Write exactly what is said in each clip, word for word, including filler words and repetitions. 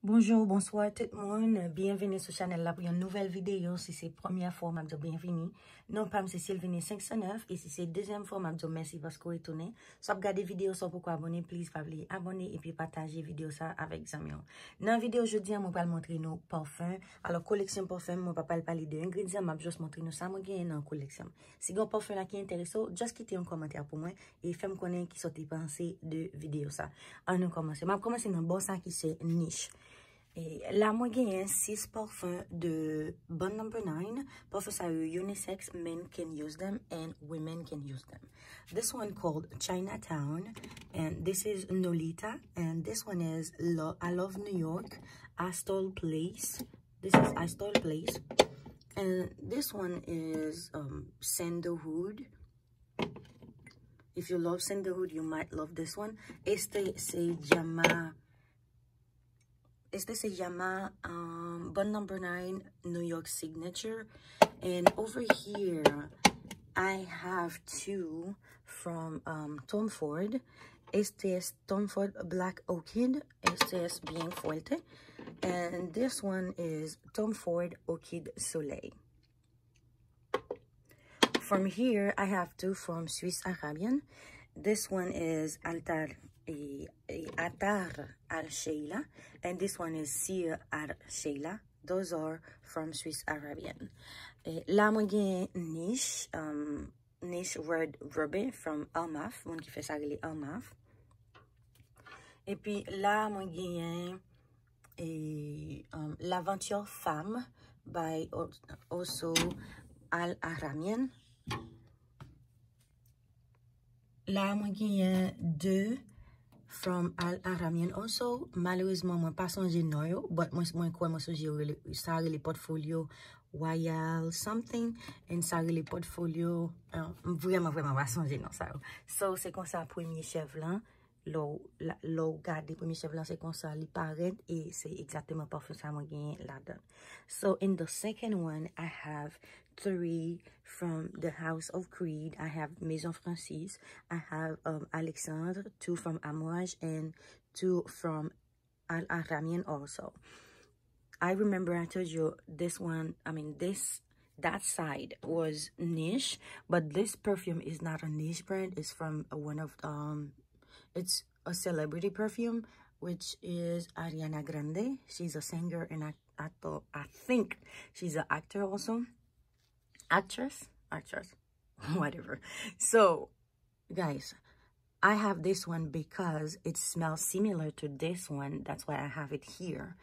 Bonjou, bonswa tout moun. Byenvini sou chanèl la pou yon nouvèl videyo. Si se premyè fwa w, m ap di w byenvini. Non pa m se Sylvine cinq cent neuf, e si se dezyèm fwa, m ap di w mèsi paske w retounen. Si w ap gade videyo sa, w poko abòne, please pa bliye abòne epi pataje videyo sa avèk zanmi w. Nan videyo jodi a, mwen pral montre nou pafen. Alò, koleksyon pafen, mwen pa pral pale de engredyan, m ap just montre nou sa mwen genyen nan koleksyon m. Si gen yon pafen la ki enterese w, just kite yon kòmantè pou mwen e fè m konnen kisa w te panse de videyo sa. Ann nou kòmanse. M ap kòmanse nan bò sa ki se nich. E la mwen genyen sis pafen de Bond Number Nine. Pafen sa yo unisex, men can use them and women can use them. This one called Chinatown, and this is Nolita, and this one is Lo- I Love New York, Astol Place. This is Astol Place, and this one is um, Sandalwood. If you love Sandalwood, you might love this one. Este se llama Este se llama um, Bond Number Nine New York Signature. And over here, I have two from um, Tom Ford. Este es Tom Ford Black Orchid. Este es bien fuerte. And this one is Tom Ford Orchid Soleil. From here, I have two from Swiss Arabian. This one is Altar, eh, eh, Attar Al Sheila, and this one is Sir Al Sheila. Those are from Swiss Arabian. Eh, la mwen gen nich, um, nich Red Ruby from Elmaf. Moun ki fè sa rele Elmaf. Epi la mwen genyen e, um, L'aventure femme by also Al Aramian. La mwen genyen de from Al Aramian also. Malerezman mwen pa sonje non yo, but mwen mwen kwè mwen sonje yo rele sa rele portfolio Royal something, and sa rele portfolio uh, m vrèman vrèman pa sonje non sa yo. So se konsa premye chèv lan lè w gade premye chèv lan se konsa li parèt e se egzakteman pafen sa mwen genyen ladan. So in the second one I have three from the House of Creed. I have Maison Francis. I have um, Alexandre, two from Amouage, and two from Al Aramian also. I remember I told you this one, I mean this that side was niche, but this perfume is not a niche brand. It's from one of um it's a celebrity perfume, which is Ariana Grande. She's a singer and I I thought I think she's an actor also. Actress? Actress. Whatever. So guys, I have this one because it smells similar to this one. That's why I have it here.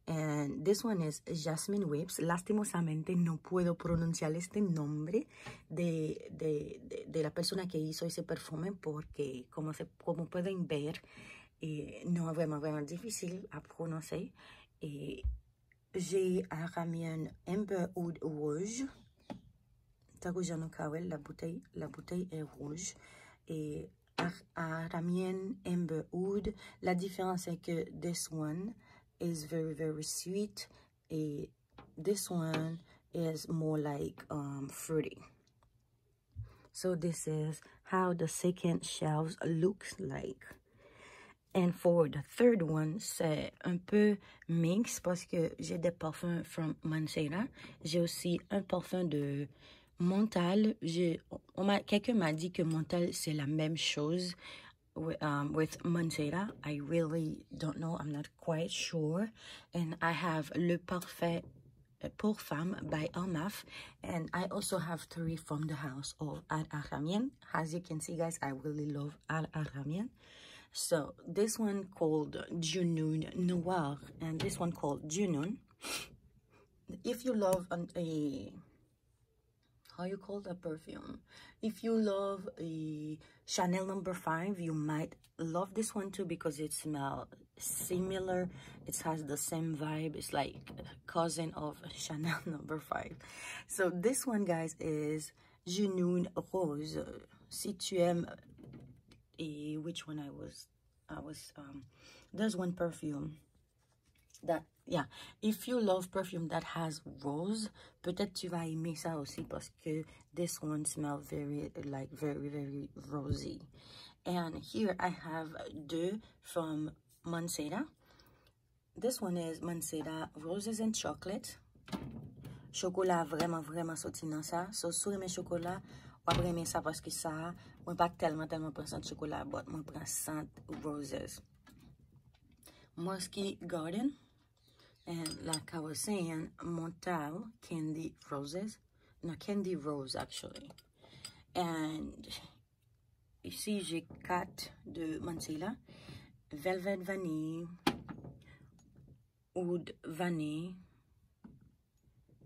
And this one is Jasmine Whips. Lastimosamente no puedo pronunciar este nombre de, de, de, de la persona que hizo ese perfume porque como, se, como pueden ver, eh, no es vraiment, vraiment difícil a pronunciar. Eh, J'ai Aramian Amber Oud Rouge. Tankou jan nou ka wè l, la bouteille, la bouteille est rouge. Et Aramian Amber Oud, la différence est que this one is very, very sweet. Et this one is more like um, fruity. So this is how the second shelves looks like. And for the third one, c'est un peu mix parce que j'ai des parfums from Mancera. J'ai aussi un parfum de Montal. Quelqu'un m'a dit que Montal, c'est la même chose with, um, with Mancera. I really don't know. I'm not quite sure. And I have Le Parfait pour Femmes by Elmaf. And I also have three from the house of Al Aramian. As you can see, guys, I really love Al Aramian. So this one called Junoon Noir and this one called Junoon. If you love an, a how you call the perfume? If you love a Chanel number five, you might love this one too because it smells similar. It has the same vibe. It's like cousin of Chanel number five. So this one, guys, is Junoon Rose. Si tu aimes, eh, which one I was, I was, um, there's one perfume that, yeah, if you love perfume that has rose, peut-être tu vas aimer ça aussi parce que this one smells very, like, very, very rosy. And here I have deux from Mancera. This one is Mancera Roses and Chocolate. Chokola vrèman, vrèman soti nan sa. So, si w renmen chokola, w ap renmen sa paske sa, mwen pa tèlman, tèlman pran sant chokola, but mwen pran sant roses. Musky Garden. And like I was saying, Montal Candy Roses. No, Candy Rose, actually. And ici, j'ai quatre de Mancera. Velvet Vanille, Oud Vanille.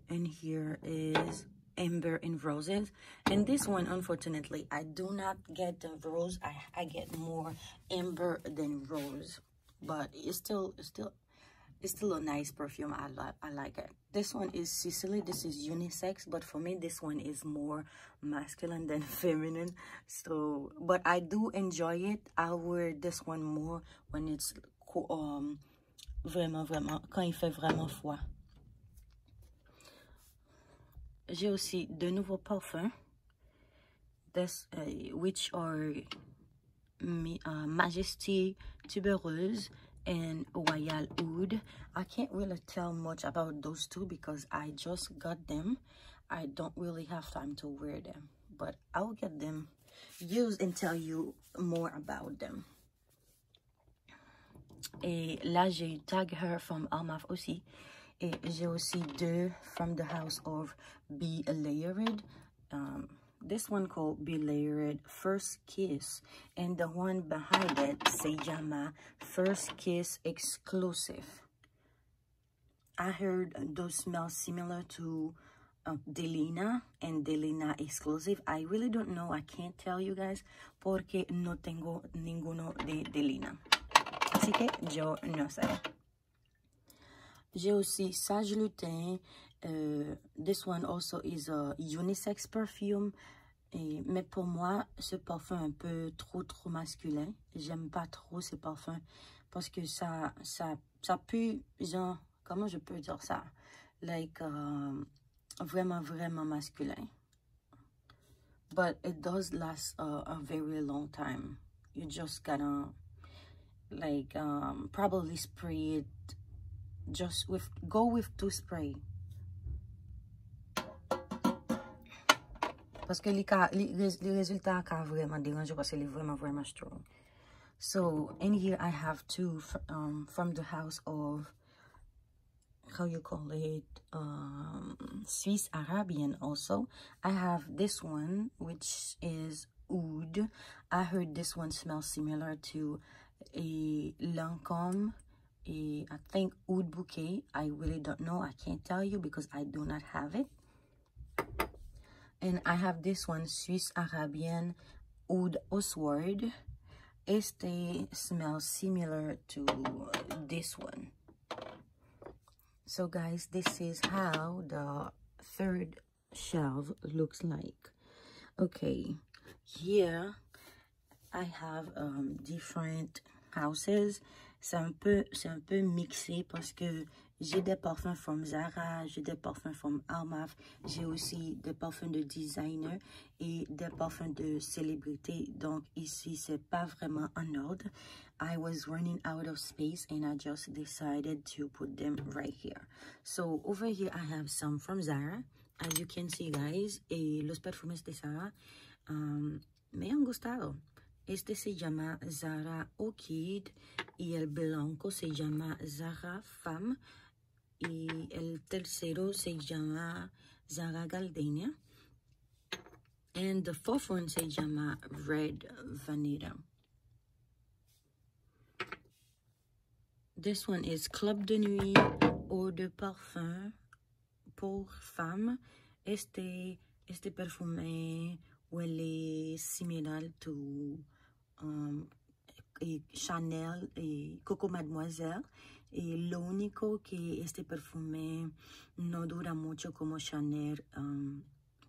And here is Amber and Roses. And this one, unfortunately, I do not get the rose. I, I get more amber than rose. But it's still, it's still, it's still a nice perfume. I, li- I like it. This one is Sicily. This is unisex, but for me, this one is more masculine than feminine. So, but I do enjoy it. I wear this one more when it's co- um vraiment, vraiment, quand il fait vraiment froid. J'ai aussi de nouveaux parfums, this, uh, which are Mi- uh, Majesty Tuberose and Royal Oud. I can't really tell much about those two because I just got them. I don't really have time to wear them, but I'll get them used and tell you more about them. Et là, j'ai Tag Her from Armaf aussi. Et j'ai aussi deux from the house of Be Layered. Um, this one called Be Layered First Kiss. And the one behind it se llama First Kiss Exclusive. I heard those smell similar to uh, Delina and Delina exclusive. I really don't know. I can't tell you guys porque no tengo ninguno de Delina. Así que yo no sé. J'ai aussi Sage Lutin. Uh, this one also is a unisex perfume. Et, mais pour moi, ce parfum un peu trop, trop masculin. J'aime pas trop ce parfum parce que ça, ça, ça pue, genre, comment je peux dire ça? Like, euh, vraiment, vraiment masculin. But it does last a, a very long time. You just gotta, like, um, probably spray it just with, go with two spray. Paske li ka, li, rez- li rezilta a ka vrèman deranje paske li vrèman, vrèman strong. So, in here I have two fr- um, from the house of, how you call it, um, Swiss Arabian also. I have this one, which is oud. I heard this one smells similar to a Lancôme, a, I think, oud bouquet. I really don't know. I can't tell you because I do not have it. And I have this one, Swiss Arabian Oud Oswald. Este smells similar to this one. So guys, this is how the third shelf looks like. Okay, here I have um, different houses. C'est un peu, c'est un peu mixé parce que j'ai des parfums from Zara, j'ai des parfums from Armaf, j'ai aussi des parfums de designer et des parfums de célébrité. Donc ici, c'est pas vraiment en ordre. I was running out of space and I just decided to put them right here. So over here, I have some from Zara. As you can see, guys, eh, los perfumes de Zara um, me han gustado. Este se llama Zara Orchid y el blanco se llama Zara Femme y el tercero se llama Zara Gardenia. And the fourth one se llama Red Vanilla. This one is Club de Nuit Eau de Parfum pour Femme. Este, este perfume huele similar to um, eh, Chanel y Coco Mademoiselle. Y lo único que este perfume no dura mucho como Chanel, um,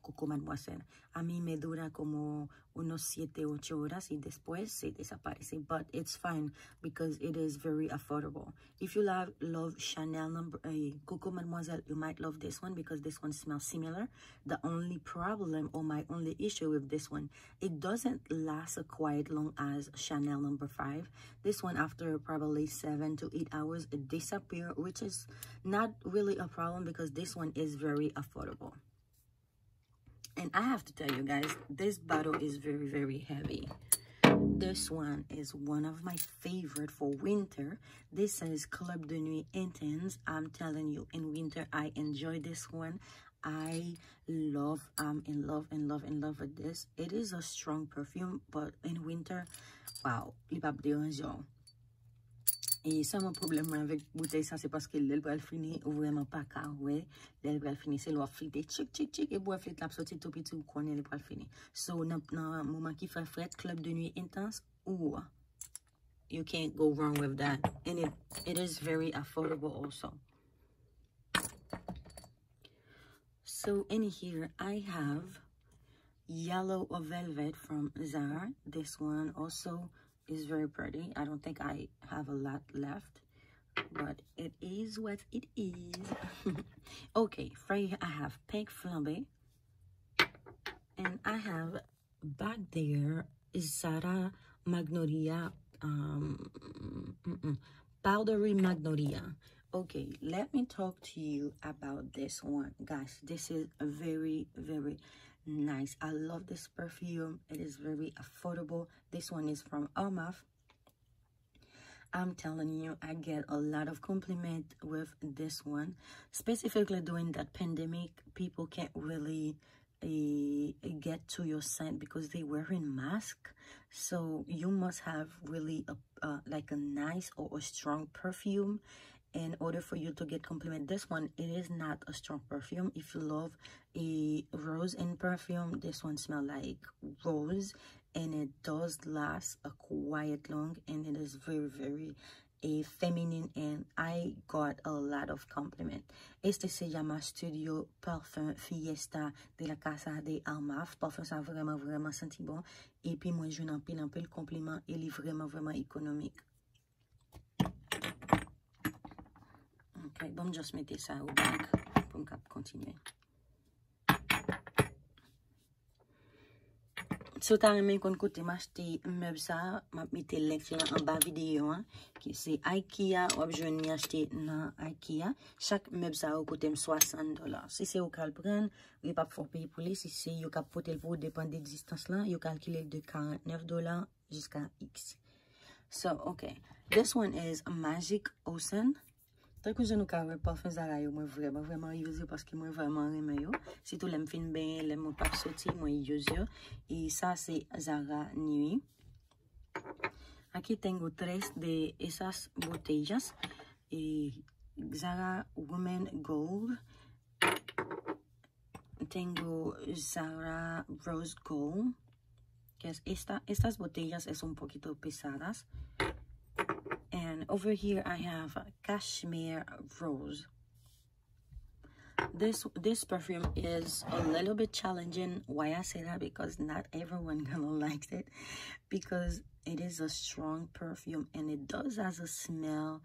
Coco Mademoiselle. A mí me dura como unos siete, ocho horas y después se desaparece, but it's fine because it is very affordable. If you love, love Chanel number, uh, Coco Mademoiselle, you might love this one because this one smells similar. The only problem or my only issue with this one, it doesn't last quite long as Chanel number five. This one, after probably seven to eight hours, it disappears, which is not really a problem because this one is very affordable. And I have to tell you guys, this bottle is very, very heavy. This one is one of my favorite for winter. This is Club de Nuit Intense. I'm telling you, in winter, I enjoy this one. I love, I'm in love, in love, in love with this. It is a strong perfume, but in winter, wow, li p ap deranje w. E sèlman pwoblèm mwen avèk boutèy sa, se paske lè l pral fini, ou vrèman pa ka wè lè l pral fini. Se lè w ap flite, tchik, tchik, tchik, epi w wè flit la ap soti tou piti, ou konnen li pral fini. So, nan, nan moman ki fè frèt, Club de Nuit Intense, ooh, you can't go wrong with that. And it, it is very affordable also. So in here, I have Yellow Velvet from Zara. This one also is very pretty. I don't think I have a lot left, but it is what it is. Okay, right here I have Pink Flambe. And I have back there is Zara Magnolia, um, mm-mm, Powdery Magnolia. Okay, let me talk to you about this one. Guys, this is very, very nice. I love this perfume. It is very affordable. This one is from Armaf. I'm telling you, I get a lot of compliment with this one. Specifically during that pandemic, people can't really, eh, get to your scent because they wearing mask. So you must have really a, uh, like a nice or a strong perfume in order for you to get compliment. This one, it is not a strong perfume. If you love a rose in perfume, this one smell like rose, and it does last a quite long, and it is very, very a feminine, and I got a lot of compliment. Este se llama Studio Parfum Fiesta de la Casa de Armaf. Parfum sa vrèman, vrèman santi bon. Epi mwen jwenn anpil, anpil konpliman e li vrèman, vrèman ekonomik. Ok, bon, m just mete sa o bak pou m kap kontinye. Si w ta renmen konn kote m achte mèb sa, m ap mete link lan anba videyo an. Ki se IKEA, w ap jwenn li achte nan IKEA. Chak mèb sa yo koute m swasant dola. Si se ou k al pran, yo p ap fè w peye pou li. Si se yo k ap pote l pou ou, depann de distans lan, yo kalkile l de karantnèf dola jiska X. So, ok. This one is Magic Ocean. Tankou jan nou ka wè, parfum Zara yo, mwen vrèman, vrèman use yo paske mwen vrèman renmen yo. Sitou lè m fin benyen, lè mwen p ap soti, mwen use yo. E sa se Zara Nuit. Aquí tengo tres de esas botellas. Eh, Zara Woman Gold. Tengo Zara Rose Gold. Que es esta, estas botellas es un poquito pesadas. And over here I have Cashmere Rose. This this perfume is a little bit challenging. Why I say that? Because not everyone gonna like it, because it is a strong perfume and it does has a smell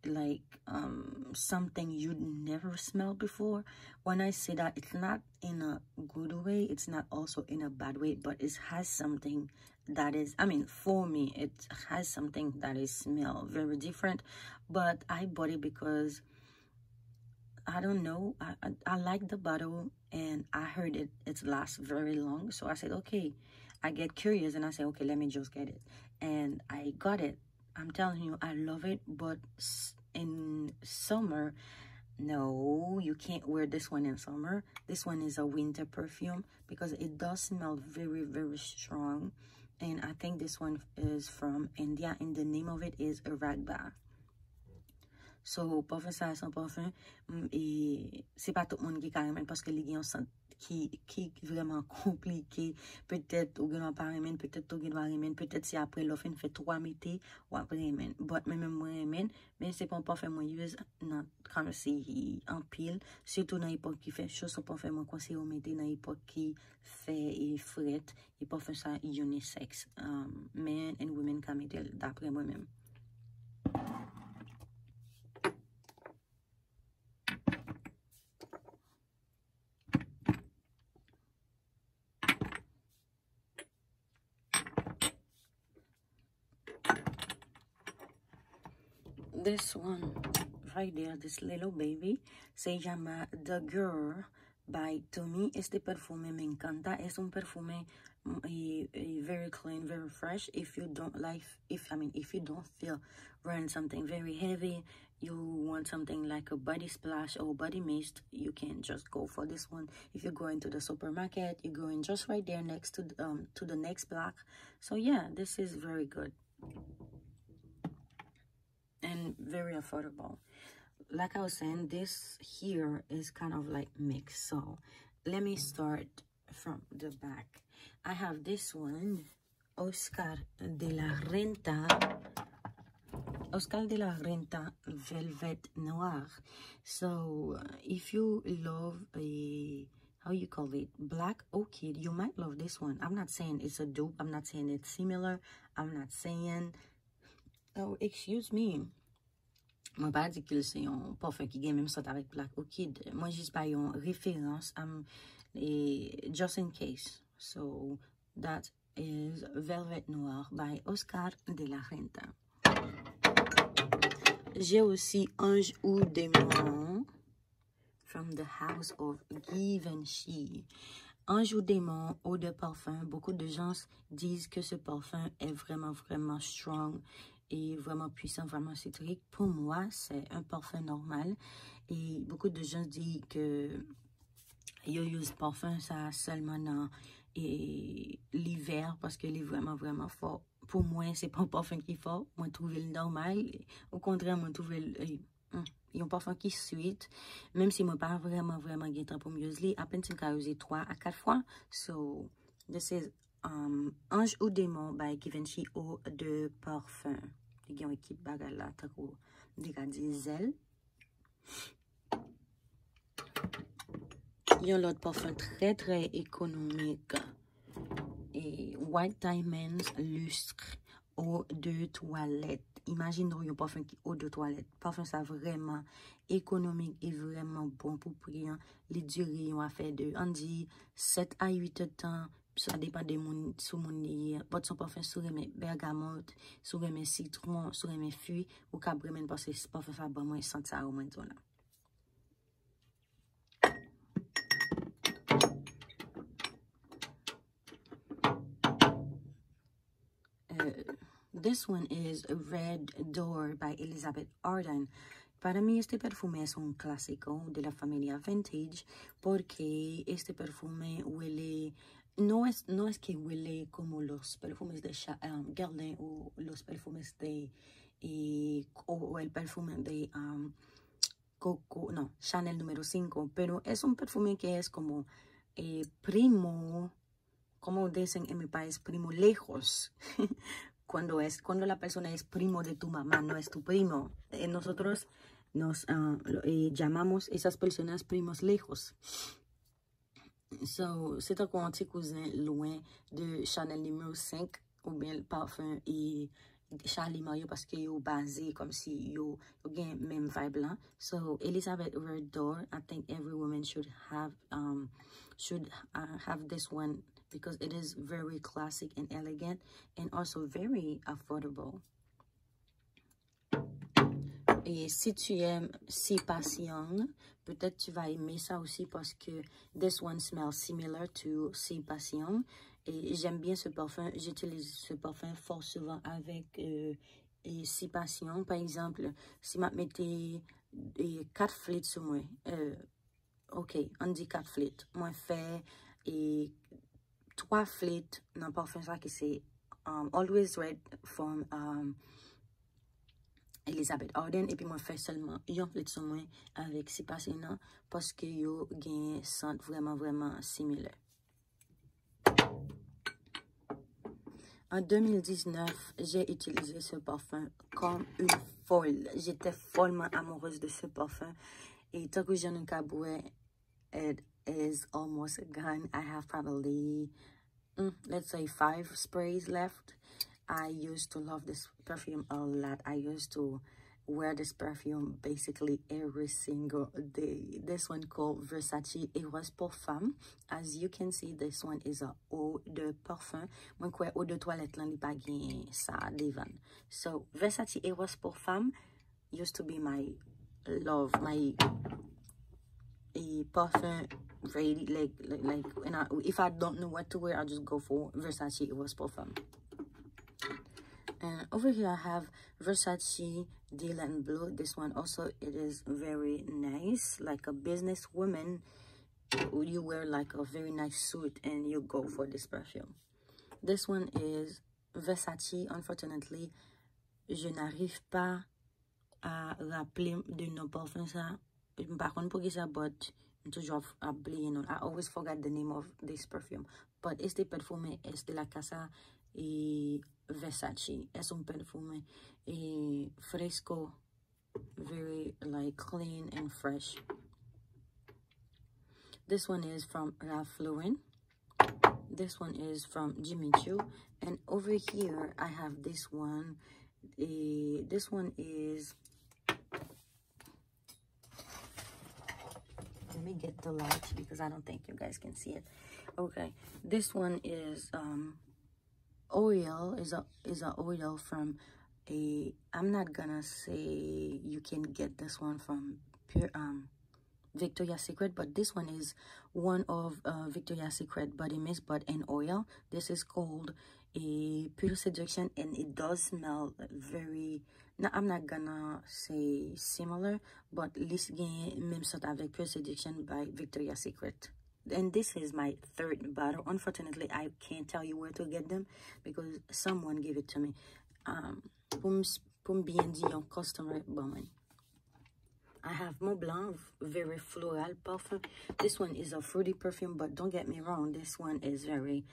like, um, something you'd never smelled before. When I say that, it's not in a good way, it's not also in a bad way, but it has something that is, I mean, for me, it has something that is smell very different. But I bought it because I don't know. I, I, I like the bottle and I heard it, it lasts very long. So I said, okay, I get curious and I said, okay, let me just get it. And I got it. I'm telling you, I love it. But s- in summer, no, you can't wear this one in summer. This one is a winter perfume because it does smell very, very strong. And I think this one is from India and the name of it is Ragba. So, parfum sa se yon parfum, mm, e se pa tout moun ki ka renmen l paske li gen yon sant ki, ki vrèman konplike. Petèt ou gen dwa pa renmen, petèt ou gen dwa renmen, petèt se apre lè w fin fè twa mete, w ap renmen. But mwen menm mwen renmen, men se pa yon pafè mwen use nan kòmsi anpil, sitou nan epòk ki fè cho, se yon pafè mwen konseye w mete nan epòk ki fè e frèt, e pafè sa unisex. Um, men and women ka mete l, daprè mwen menm. This one right there, this little baby, se llama The Girl by Tommy. Este perfume me encanta. Es un perfume mm, y, y very clean, very fresh. If you don't like, if I mean, if you don't feel wearing something very heavy, you want something like a body splash or body mist, you can just go for this one. If you go into the supermarket, you go in just right there next to the, um to the next block. So yeah, this is very good and very affordable. Like I was saying, this here is kind of like mixed. So let me start from the back. I have this one, Oscar de la Renta. Oscar de la Renta Velvet Noir. So uh, if you love a, how you call it, black orchid, you might love this one. I'm not saying it's a dupe. I'm not saying it's similar. I'm not saying, oh, excuse me. Mwen pa di ke l se yon pafè ki gen menm sant avèk Black Orchid. Mwen jis bay yon referans, um, e, just in case. So, that is Velvet Noir by Oscar de la Renta. J'ai aussi Ange ou Démon from the house of Givenchy. Ange ou Démon, eau de parfum. Beaucoup de gens disent que ce parfum est vraiment, vraiment strong et vraiment puissant, vraiment citrique. Pour moi, c'est un parfum normal. Et beaucoup de gens disent que yo use parfum sa sèlman nan e, l'hiver, paske li vrèman, vrèman fò. Pou mwen, se pa yon parfum ki fò. Mwen twouve l nòmal. Okontrè, mwen twouve l e, hmm, yon parfum ki sweet. Menm si mwen pa vrèman, vrèman gen tan pou m use li, apèn si m ka use twa a kat fwa. So, this is um, Ange ou Démon by Givenchy eau de parfum. Li gen yon ekip bagay la, tankou m te ka di zèl. Yon lòt parfum trè, trè ekonomik. E White Diamonds Lustre eau de toilette. Imajine w yon parfum ki eau de toilette. Parfum sa vrèman ekonomik e vrèman bon pou pri an. Li dire yon afè de, ann di, sèt a uit èdtan. Sa depann de moun, sou moun li ye. But se yon parfum, si w renmen bègamòt, si w renmen sitwon, si w renmen fwi, ou kab renmen l paske parfum sa ban mwen sant sa yo mwen di w la. Uh, this one is Red Door by Elizabeth Arden. Para mí este perfume es un clásico de la familia Vintage porque este perfume huele, no es, no es que huele como los perfumes de Cha- um, Guerlain o los perfumes de, eh, o, o el perfume de um, Coco, no, Chanel número cinco, pero es un perfume que es como eh, primo, como dicen en mi país, primo lejos. Cuando es, cuando la persona es primo de tu mamá, no es tu primo. Eh, nosotros nos uh, lo, eh, llamamos esas personas primos lejos. So, se tankou yon ti kouzen lwen de Chanel nimewo senk oubyen parfum e Charlie Mario paske yo baze kòmsi yo, yo gen menm vibe lan. So, Elizabeth Red Door, I think every woman should have um should uh, have this one because it is very classic and elegant and also very affordable. Et si tu aimes Si Passion, peut-être tu vas aimer ça aussi parce que this one smells similar to Si Passion. Et j'aime bien ce parfum. J'utilise ce parfum fort souvent avec euh, et Si Passion. Par exemple, si m ap mete e, kat flit sou mwen, euh, ok, ann di kat flit. Mwen fè e, twa flit nan parfum sa ki se um, Always Red from um, Elizabeth Arden, epi mwen fè sèlman yon flèt sou mwen avèk Sipasina, paske yo gen sant vrèman, vrèman similè. En deux mille dix-neuf, j'ai utilisé ce parfum comme une folle. J'étais follement amoureuse de ce parfum. Et tankou jan nou ka wè, it is almost gone. I have probably, mm, let's say, five sprays left. I used to love this perfume a lot. I used to wear this perfume basically every single day. This one called Versace Eros Pour Femme. As you can see, this one is a eau de parfum. Mwen kwè eau de toilette lan li pa gen sa devan. So, Versace Eros Pour Femme used to be my love, my a parfum ready, like, like, like, and I, if I don't know what to wear, I'll just go for Versace Eros Pour Femme. And over here I have Versace Dylan Blue. This one also, it is very nice. Like a business woman, you wear like a very nice suit and you go for this perfume. This one is Versace. Unfortunately, je n'arrive pas a raple m de non parfum sa. M pa konn poukisa, but m toujou ap, ap bliye non. I always forget the name of this perfume. But este perfume es de la casa, eh, Versace. Es un perfume, eh, fresco, very, like, clean and fresh. This one is from Ralph Lauren. This one is from Jimmy Choo. And over here, I have this one. Eh, this one is, let me get the light because I don't think you guys can see it. Okay, this one is, um, oil, is a, is a oil from a, I'm not gonna say you can get this one from Pure, um, Victoria's Secret, but this one is one of, uh, Victoria's Secret body mist, but in oil. This is called a Pure Seduction, and it does smell very, no, I'm not gonna say similar, but li gen menm sant avèk Pure Seduction by Victoria's Secret. And this is my third bottle. Unfortunately, I can't tell you where to get them because someone gave it to me. Um, pou m, pou m byen di, yon customer ban mwen. I have Mont Blanc, very floral perfume. This one is a fruity perfume, but don't get me wrong, this one is very,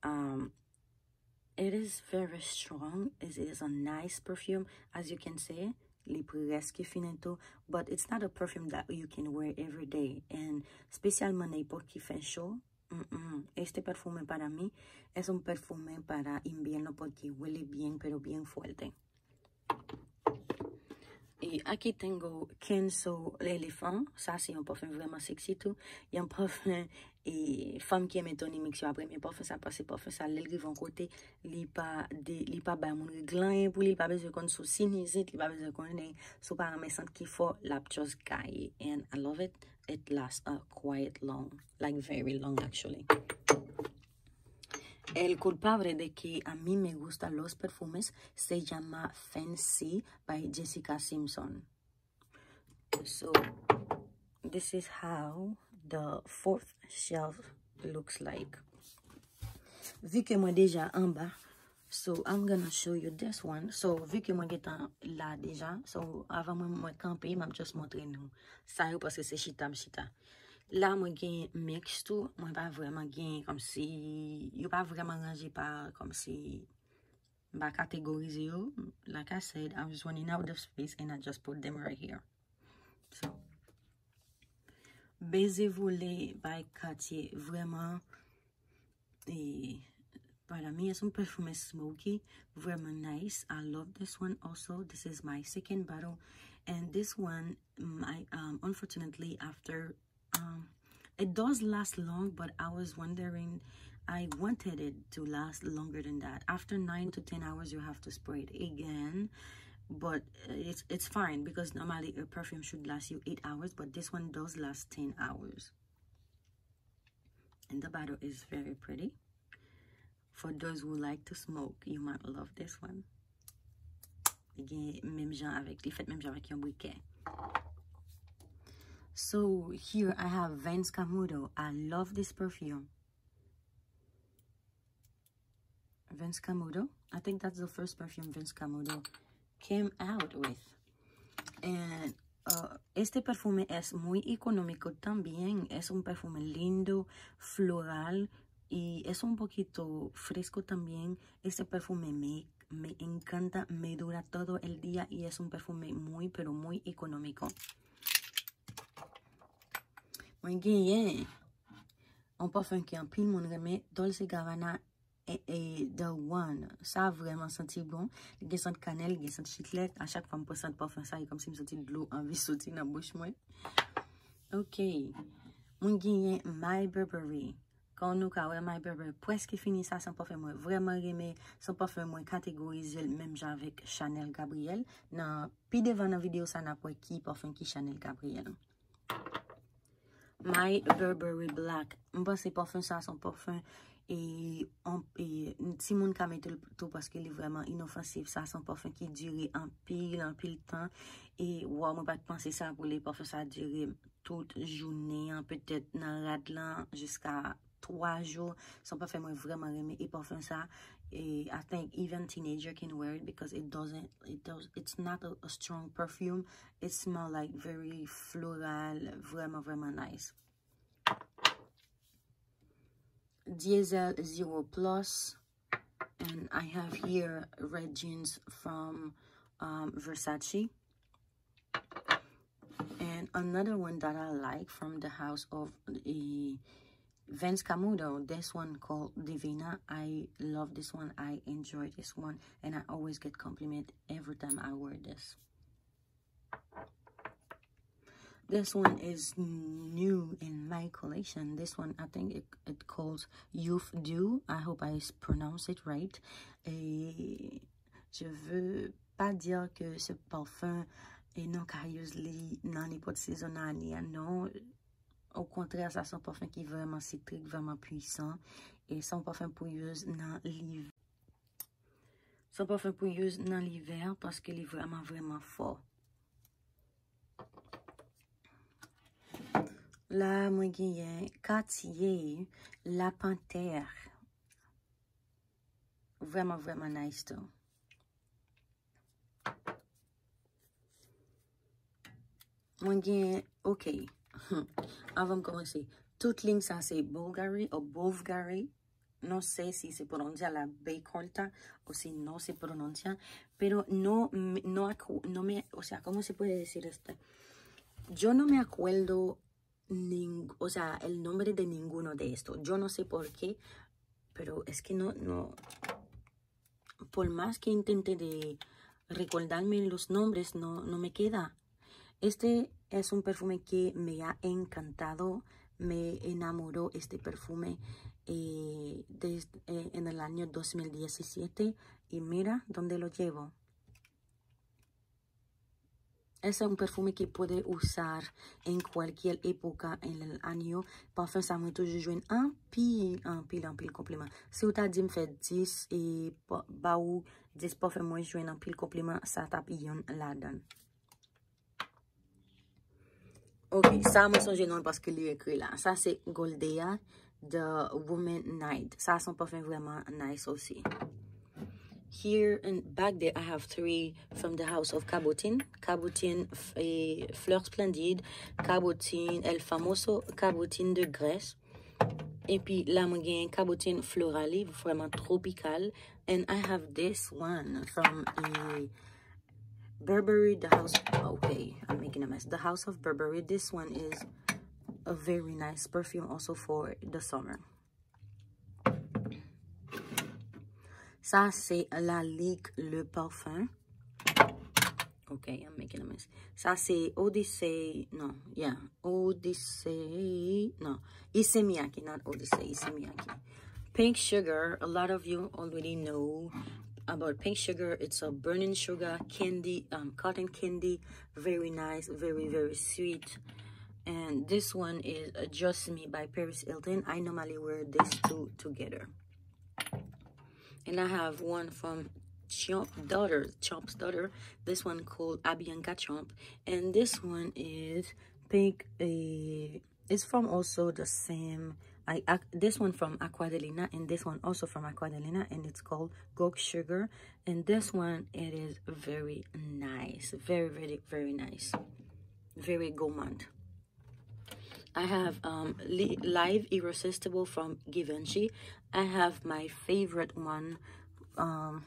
um, it is very strong. It is a nice perfume, as you can see. Li prèske fini tou, but it's not a perfume that you can wear every day. And spesyalman nan epòk ki fè cho, mm-mm. Este perfume para mí es un perfume para invierno porque huele bien, pero bien fuerte. E aquí tengo Kenzo l'Elefant. Sa se yon parfum vrèman sexy tou. Yon parfum, e, fanm ki renmen Tony Mix yo ap renmen parfum sa, paske parfum sa, lè l rive yon kote, li pa de, li pa bay moun règle anyen pou li, li pa bezwen konn si w sinizit, li pa bezwen konnen, si w pa renmen sant ki fò, l ap just gaye. And I love it. It lasts a quite long, like, very long actually. El culpable de que a mí me gusta los perfumes se llama Fancy by Jessica Simpson. So, this is how the fourth shelf looks like. Vu que mwen deja anba, so I'm gonna show you this one. So, vu que mwen gentan la deja, so avan mwen, mwen kanpe, m ap just montre nou sa yo paske se chita m chita. La, mwen gen mix tou, mwen pa vrèman gen kòmsi, yo pa vrèman ranje pa kòmsi m pa kategorize yo. Like I said, I was running out of space and I just put them right here. So, Baiser Volé by Cartier, vrèman, e, para mí es un perfume smoky, vrèman nice. I love this one also. This is my second bottle. And this one, my, um, unfortunately, after, um, it does last long, but I was wondering, I wanted it to last longer than that. After nine to ten hours, you have to spray it again. But, uh, it's, it's fine because normally a perfume should last you eight hours, but this one does last ten hours. And the bottle is very pretty. For those who like to smoke, you might love this one. Li gen menm jan avèk, li fèt menm jan avèk yon brikè. So here I have Vence Camuto. I love this perfume. Vence Camuto. I think that's the first perfume Vence Camuto came out with. And uh, este perfume es muy económico también. Es un perfume lindo, floral y es un poquito fresco también. Este perfume me, me encanta, me dura todo el día y es un perfume muy, pero muy económico. Mwen genyen yon pafen ke anpil moun renmen, Dolce Gabbana e, e The One. Sa vrèman santi bon. Li gen sant kanèl, li gen sant chiklet. A chak fwa m pran sant pafen sa, e kòmsi m santi dlo anvi soti nan bouch mwen. Ok. Mwen genyen My Burberry. Kon nou ka wè, My Burberry prèske fini. Sa se yon pafen mwen vrèman renmen. Se yon pafen mwen kategorize l menm jan avèk Chanel Gabrielle. Nan pi devan nan videyo sa, n ap wè ki pafen ki Chanel Gabrielle. My Burberry Black. M panse pafen sa se yon pafen e, on, e timoun ka mete l tou paske li vrèman inofansif. Sa se yon pafen ki dire anpil, anpil tan. E waw, mwen pa t panse sa pou li. Pafen sa dire tout jounen an, petèt nan rad lan jiska twa jou. Se yon pafen mwen vrèman renmen e pafen sa. E I think even teenager can wear it because it doesn't, it does, it's not a, a strong perfume. It smell like very floral, vrèman, vrèman nice. Diesel Zero Plus. And I have here red jeans from um, Versace. And another one that I like from the house of the Vince Camuto, this one called Divina. I love this one. I enjoy this one. And I always get compliment every time I wear this. This one is new in my collection. This one, I think it, it calls Youth Dew. I hope I s- pronounce it right. Et je veux pas dire que ce parfum, e nou ka use li nan nenpòt sezon nan ane a, non. Okontrè, sa se yon pafen ki vrèman sitrik, vrèman pwisan. E se yon pafen pou use nan liv. Se yon pafen pou use nan livè paske li vrèman, vrèman fò. La, mwen genyen Cartier La Panthère. Vrèman, vrèman nice tou. Mwen gen, ok. Anvan m kòmanse, tout liy sa se Bulgari ou Bulgari. No sé si se prononse la B corta o si no se pronuncia, pero no, me- no, acu- no me, o sea, ¿cómo se puede decir esto? Yo no me acuerdo ning- o sea, el nombre de ninguno de estos. Yo no sé por qué, pero es que no, no, por más que intenté de recordarme los nombres, no, no me queda. Este es un perfume que me ha encantado, me enamoró este perfume eh, desde, eh, en el año dos mil diecisiete y mira dónde lo llevo. Ese es un perfume que puede usar en cualquier época en el año. Pafen sa mwen toujou jwenn anpil, anpil, anpil konpliman. Si w ta di m fè dis e pa- ba ou dis pafen mwen jwenn anpil konpliman, sa t ap youn ladan. Ok, sa mwen sonje non l paske li ekri la. Sa se Goldea The Woman Night. Sa se yon pafen vrèman nice osi. Here and back there, I have three from the house of Cabotin. Cabotin f- eh, Fleur Splendide, Cabotin El Famoso, Cabotin de Grèce. Epi la mwen gen Cabotin Florali, vrèman tropikal. And I have this one from eh, Burberry, the house. Okay, I'm making a mess. The house of Burberry. This one is a very nice perfume also for the summer. Sa se La Ligue Le Parfum. Okay, I'm making a mess. Sa se Odyssey, non, yeah, Odyssey, non, Issey Miyake, not Odyssey, Issey Miyake. Pink Sugar, a lot of you already know about Pink Sugar. It's a burning sugar candy, um, cotton candy, very nice, very, very sweet. And this one is uh, Just Me by Paris Hilton. I normally wear these two together. And I have one from Chomp Daughter, Chomp's Daughter. This one called Abianca Chomp. And this one is pink. Uh, it's from also the same I, I, this one from Aquadelina and this one also from Aquadelina, and it's called Gook Sugar. And this one, it is very nice, very, very, very nice, very gourmand. I have um li- Live Irresistible from Givenchy. I have my favorite one um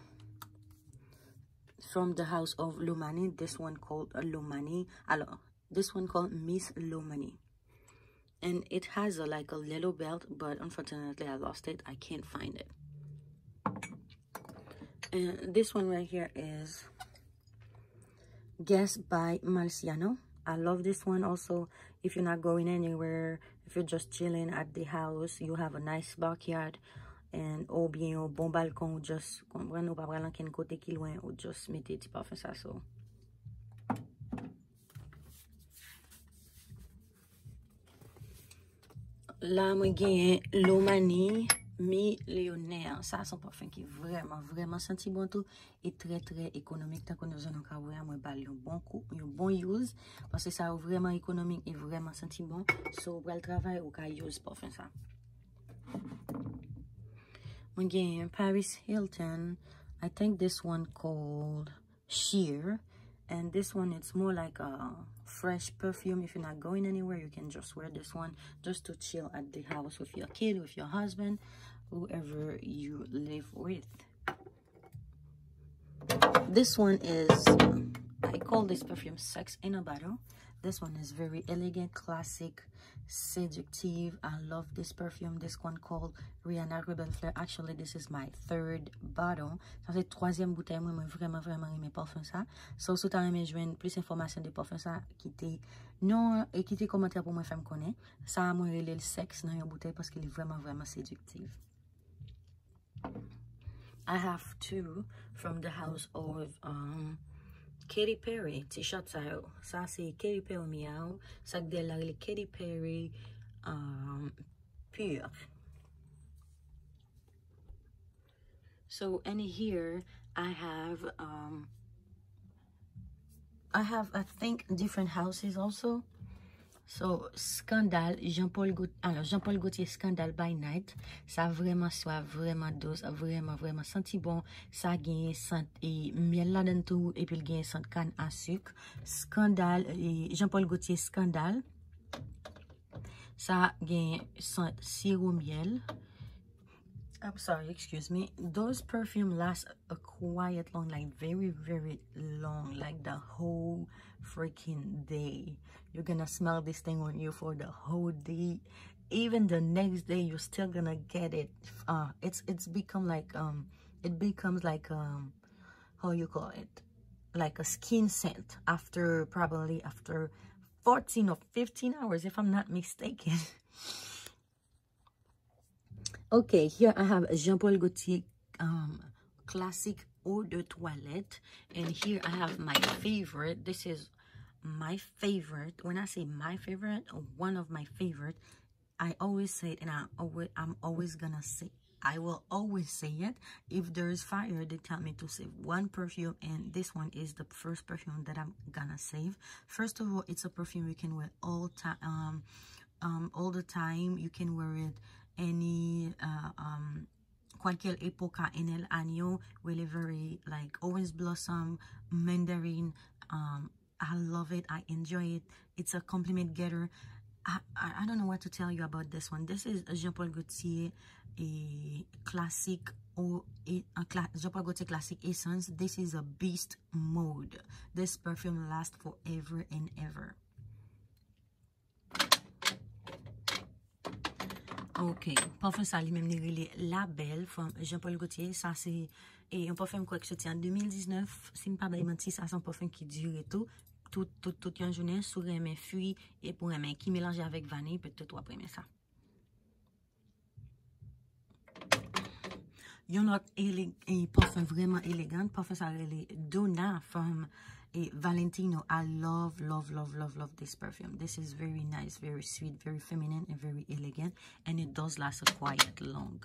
from the house of Lumani. This one called uh, Lumani. Alors, this one called Miss Lumani. And it has a, like a little belt, but unfortunately I lost it. I can't find it. And this one right here is Guess by Marciano. I love this one also. If you're not going anywhere, if you're just chilling at the house, you have a nice backyard, and oubyen yon bon balkon, ou just konprann ou pa pral ankenn kote ki lwen, ou just mete ti pafen sa sou. La mwen genyen Lumani Millionaire. Sa se yon pafen ki vrèman, vrèman santi bon tou. E trè, trè ekonomik. Tankou nou jwenn nan kawè a, mwen ba l yon bon kou, yon bon use. Paske sa yo vrèman ekonomik e vrèman santi bon. So, ou pral travay, ou ka use pafen sa. Mwen genyen Paris Hilton. I think this one called Sheer. And this one, it's more like a fresh perfume. If you're not going anywhere, you can just wear this one just to chill at the house with your kid, with your husband, whoever you live with. This one is, I call this perfume Sex in a Bottle. This one is very elegant, classic, seductive. I love this perfume. This one called Rihanna Rebelle Fleur. Actually, this is my third bottle. Sa se twazyèm boutèy mwen, mwen vrèman, vrèman renmen pafen sa. So, si w ta renmen jwenn plis enfòmasyon de pafen sa, kite non e kite kòmantè pou mwen fè m konnen. Sa a mwen rele l Sex nan yon boutèy paske li vrèman, vrèman seductive. I have two from the house of um, Katy Perry, t-shirt sa yo. Sa se Katy Perry Miau. Sa k dèyè la rele Katy Perry um, Pure. So, and here I have um, I have, I think, different houses also. So, Skandal, Jean Paul Gaultier, alors Jean Paul Gaultier Skandal by Night. Sa vrèman swav, vrèman dous, vrèman, vrèman santi bon. Sa genyen sant e myèl ladan tou, epi l genyen sant kann a sik. Skandal, e Jean Paul Gaultier Skandal. Sa genyen sant siwo myèl. I'm sorry, excuse me. Those perfume last a quiet long, like very, very long, like the whole freaking day. You're gonna smell this thing on you for the whole day. Even the next day, you're still gonna get it. Uh, it's it's become like um, it becomes like um, how you call it, like a skin scent after probably after fourteen or fifteen hours, if I'm not mistaken. Okay, here I have Jean Paul Gaultier um, classic eau de toilette. And here I have my favorite. This is my favorite. When I say my favorite, one of my favorite. I always say it and I always, I'm always gonna say I will always say it. If there is fire, they tell me to save one perfume, and this one is the first perfume that I'm gonna save. First of all, it's a perfume you can wear all time. Um, um, all the time. You can wear it any uh, um, cualquier época en el año, whenever like orange blossom, mandarin, um, I love it. I enjoy it. It's a compliment getter. I, I, I don't know what to tell you about this one. This is Jean Paul Gaultier, a classic or a, a cla- Jean Paul Gaultier classic essence. This is a beast mode. This perfume lasts forever and ever. Ok, pafen sa li menm li rele La Belle from Jean Paul Gaultier. Sa se e, yon pafen m kwè ki soti an de mil diznèf. Si m pa bay manti, sa se yon pafen ki dire tou. Tout, tout, tout yon jounen, si w renmen fwi e pou renmen ki melanje avèk vaniy, petèt w ap renmen sa. Yon lòt ele- e, pafen vrèman elegan, pafen sa rele Donna from e, Valentino. I love, love, love, love, love this perfume. This is very nice, very sweet, very feminine, and very elegant. And it does last a quiet long.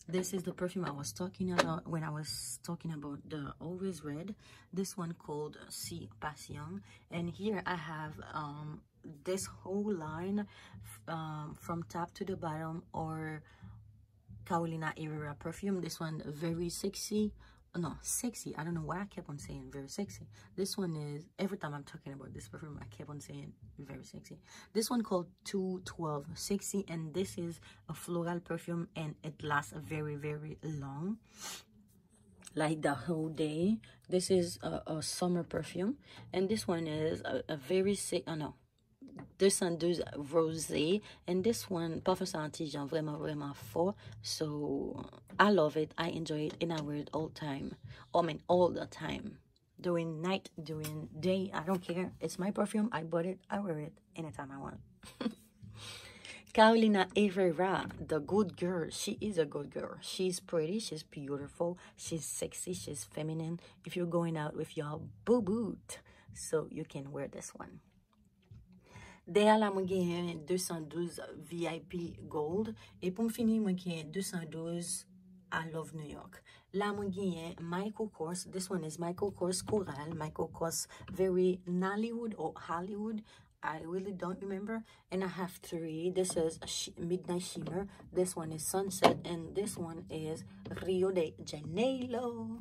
This is the perfume I was talking about when I was talking about the Always Red. This one called Si Passion. And here I have um, this whole line, f- um, from top to the bottom, are Carolina Herrera perfume. This one very sexy. No, sexy. I don't know why I kept on saying very sexy. This one is, every time I'm talking about this perfume, I kept on saying very sexy. This one called two twelve Sexy, and this is a floral perfume, and it lasts very, very long, like the whole day. This is a, a summer perfume, and this one is a, a very se- oh no, deux cent douze Rosé, and this one, parfum sa an ti jan vrèman, vrèman fò. So I love it, I enjoy it, and I wear it all time. I mean, all the time. During night, during day, I don't care. It's my perfume, I bought it, I wear it anytime I want. Carolina Herrera, the good girl. She is a good girl. She's pretty, she's beautiful, she's sexy, she's feminine. If you're going out with your boo boot, so you can wear this one. Dèyè la, mwen genyen deux cent douze V I P Gold. E pou m fini, mwen genyen deux cent douze I Love New York. La, mwen genyen Michael Kors. This one is Michael Kors Coral. Michael Kors, very Nollywood or Hollywood. I really don't remember. And I have three. This is sh- Midnight Shimmer. This one is Sunset. And this one is Rio de Janeiro.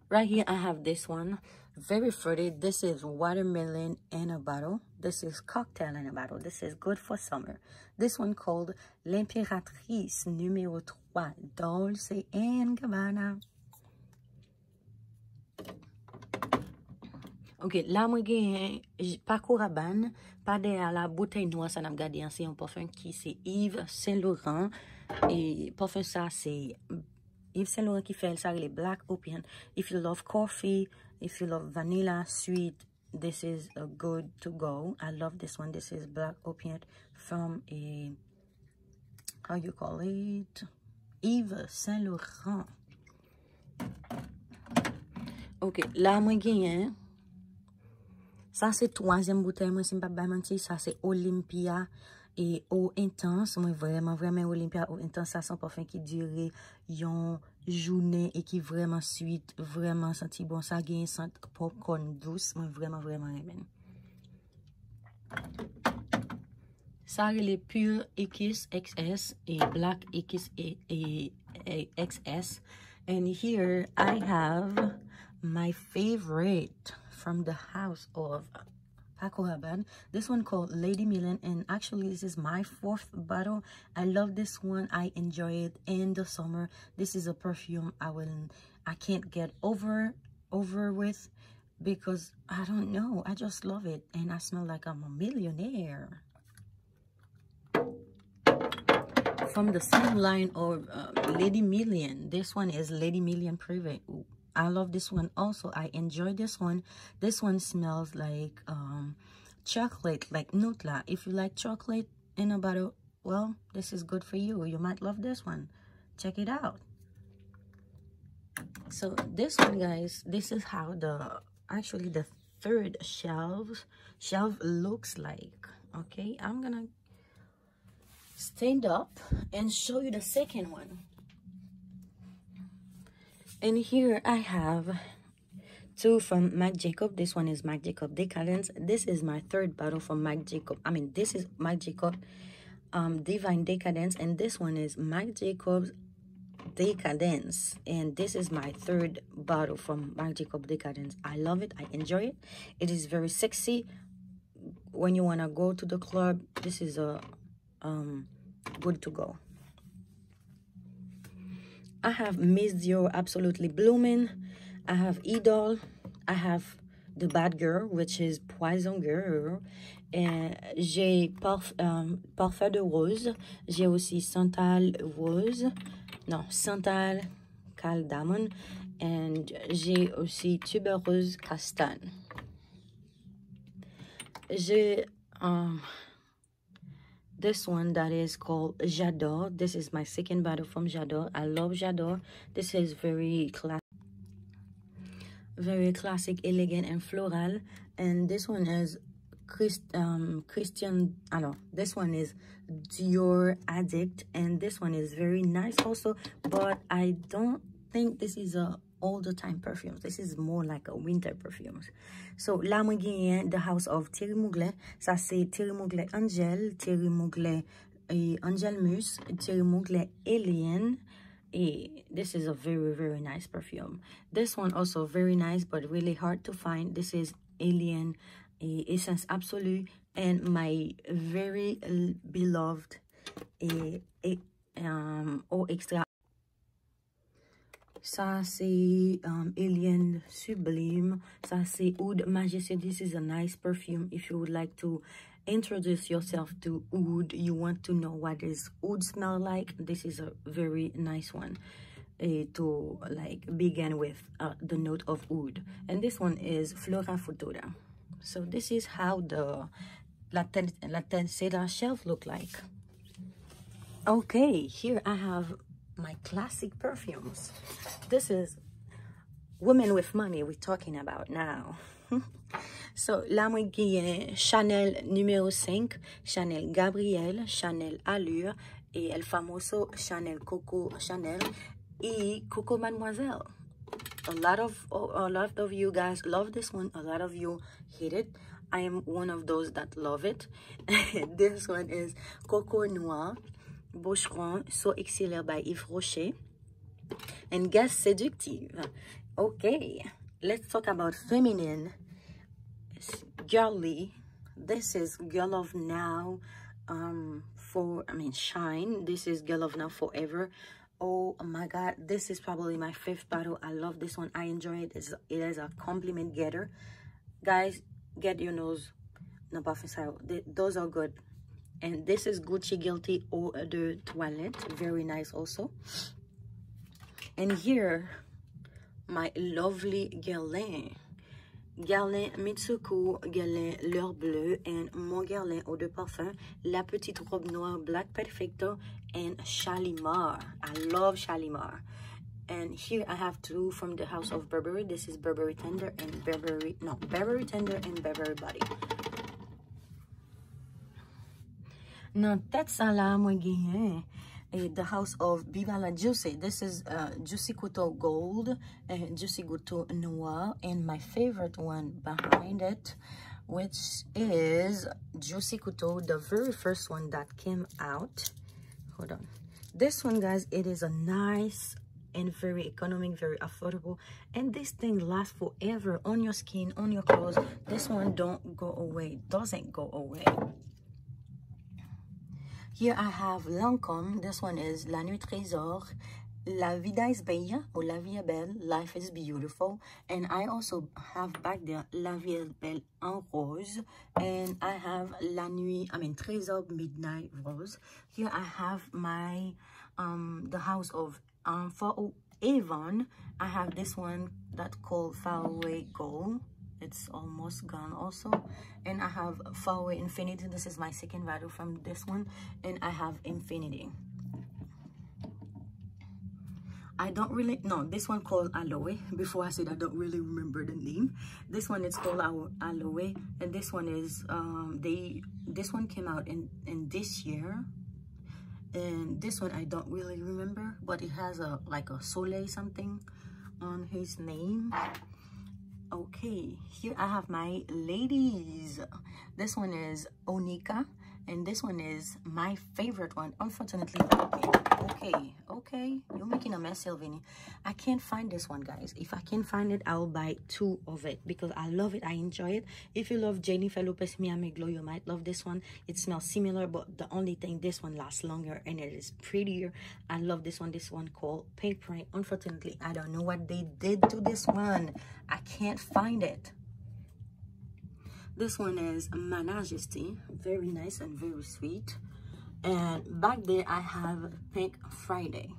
Right here, I have this one. Very fruity. This is watermelon in a bottle. This is cocktail in a bottle. This is good for summer. This one called L'Impératrice numéro trois, Dolce and Gabbana. Ok, la mwen genyen j- Paco Rabanne, pa dèyè la, boutèy nwa sa n ap gade an, se yon parfum ki se Yves Saint Laurent. E parfum sa se Yves Saint Laurent ki fè l, sa rele Black Opium. If you love coffee, if you love vanilla, sweet, this is a good to go. I love this one. This is Black Opium from a, how you call it? Yves Saint Laurent. Ok, la mwen genyen. Sa se twazyèm boutèy mwen, si m pa bay manti. Sa se Olympia e Eau Intense. Mwen vrèman, vrèman Olympia Eau Intense. Sa se yon parfum ki dire yon jounen e ki vrèman sweet, vrèman santi bon. Sa genyen sant popcorn dous. Mwen vrèman, vrèman renmen l. Sa rele Pure X S e Black X S e, e, e X S. And here I have my favorite from the house of Paco Rabanne. This one called Lady Milan, and actually this is my fourth bottle. I love this one. I enjoy it in the summer. This is a perfume I will I can't get over over with because I don't know. I just love it, and I smell like I'm a millionaire. From the same line of uh, Lady Million, this one is Lady Million Privé. Ooh, I love this one also. I enjoy this one. This one smells like um, chocolate, like Nutella. If you like chocolate in a bottle, well, this is good for you. You might love this one. Check it out. So this one, guys, this is how the actually the third shelf shelf looks like. Okay, I'm gonna stand up and show you the second one. And here I have two from Marc Jacob. This one is Marc Jacob Decadence. This is my third bottle from Marc Jacob. I mean, this is Marc Jacob um, Divine Decadence, and this one is Marc Jacobs Decadence. And this is my third bottle from Marc Jacob Decadence. I love it. I enjoy it. It is very sexy. When you want to go to the club, this is a um, good to go. I have Miss Dior Absolutely Blooming. I have Idole. I have The Bad Girl, which is Poison Girl. And j'ai Parf- um, Parfum de Rose. J'ai aussi Santal Rose. Non, Santal Cardamom. And j'ai aussi Tuberose Castagne. J'ai um, this one that is called J'adore. This is my second bottle from J'adore. I love J'adore. This is very class, very classic, elegant, and floral. And this one is Christ, um, Christian. I know this one is Dior Addict, and this one is very nice also. But I don't think this is a all the time perfumes. This is more like a winter perfumes. So la mwen genyen The House of Thierry Mugler. Sa se Thierry Mugler Angel, Thierry Mugler eh, Angel Mousse, Thierry Mugler Alien. Eh, this is a very, very nice perfume. This one also very nice, but really hard to find. This is Alien eh, Essence Absolue and my very l- beloved eh, eh, um, Eau Extra. Sa se um, Alien Sublime. Sa se Oud Majesté. This is a nice perfume. If you would like to introduce yourself to Oud, you want to know what is Oud smell like, this is a very nice one eh, to like begin with uh, the note of Oud. And this one is Flora Futura. So this is how the La, ter- la tercera shelf look like. Okay, here I have my classic perfumes. This is women with money we're talking about now. So la mwen genyen Chanel numéro cinq, Chanel Gabrielle, Chanel Allure, et El Famoso Chanel Coco Chanel, et Coco Mademoiselle. A lot of a lot of you guys love this one. A lot of you hate it. I am one of those that love it. This one is Coco Noir, Boucheron, So Exceller by Yves Rocher, and Guess Seductive. Okay, let's talk about feminine, girly. This is Girl of Now, um, for I mean Shine. This is Girl of Now Forever. Oh my God, this is probably my fifth bottle. I love this one. I enjoy it. It's, it is a compliment getter. Guys, get your nose. Non, pa fè sa. Th- Those are good. And this is Gucci Guilty Eau de Toilette. Very nice also. And here, my lovely Guerlain. Guerlain Mitsuku, Guerlain L'Heure Bleue, and Mon Guerlain Eau de Parfum, La Petite Robe Noire Black Perfecto, and Shalimar. I love Shalimar. And here I have two from the House of Burberry. This is Burberry Tender and Burberry, no, Burberry Tender and Burberry Body. Nan tèt sa la, mwen genyen eh, The House of Biba La Juicy. This is uh, Juicy Couture Gold and Juicy Couture Noir. And my favorite one behind it, which is Juicy Couture, the very first one that came out. Hold on. This one, guys, it is a nice and very economic, very affordable. And this thing lasts forever on your skin, on your clothes. This one don't go away, doesn't go away. Here I have Lancôme. This one is La Nuit Trésor. La vida es bella or La vie est belle. Life is beautiful. And I also have back there La vie est belle en rose. And I have La Nuit, I mean Trésor Midnight Rose. Here I have my um the House of um for Avon. I have this one that called Faraway Gold. It's almost gone also. And I have Faraway Infinity. This is my second bottle from this one. And I have Infinity. I don't really no, this one called Aloe. Before I said I don't really remember the name. This one is called Aloe, and this one is um they this one came out in in this year, and this one I don't really remember, but it has a like a soleil something on his name. Okay, here I have my ladies. This one is Onika, and this one is my favorite one. Unfortunately, okay, okay, okay. You're making a mess, Sylvini. I can't find this one, guys. If I can find it, I will buy two of it because I love it. I enjoy it. If you love Jennifer Lopez Miami Glow, you might love this one. It smells similar, but the only thing, this one lasts longer and it is prettier. I love this one. This one called Pink Print. Unfortunately, I don't know what they did to this one. I can't find it. This one is Manajesti. Very nice and very sweet. And back there, I have Pink Friday.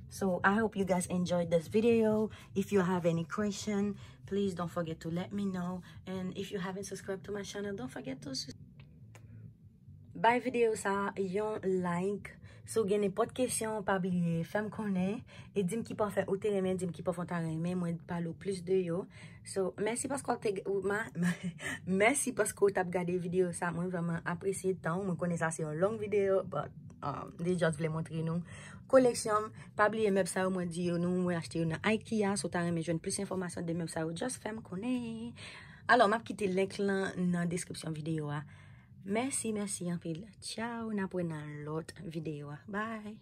So I hope you guys enjoyed this video. If you have any question, please don't forget to let me know. And if you haven't subscribed to my channel, don't forget to subscribe. Bay videyo sa yon like. Si w gen nenpòt kesyon, pa bliye fè m konnen. E di m ki pafè ou te renmen, di m ki pafè w ta renmen mwen pale w plis de yo. So, mèsi paske w te, ou, ma, mèsi paske w t ap gade videyo sa. Mwen vrèman apresye tan w. Mwen konnen sa se yon long videyo, but um, m te just vle montre nou koleksyon m. Pa bliye mèb sa yo mwen di yo nou, mwen achte yo nan IKEA. Si w ta renmen jwenn plis enfòmasyon de mèb sa yo, just fè m konnen. Alò, m ap kite link lan nan deskripsyon videyo a. Mèsi, mèsi anpil. Tchao, n ap wè nan lòt videyo a. Bye!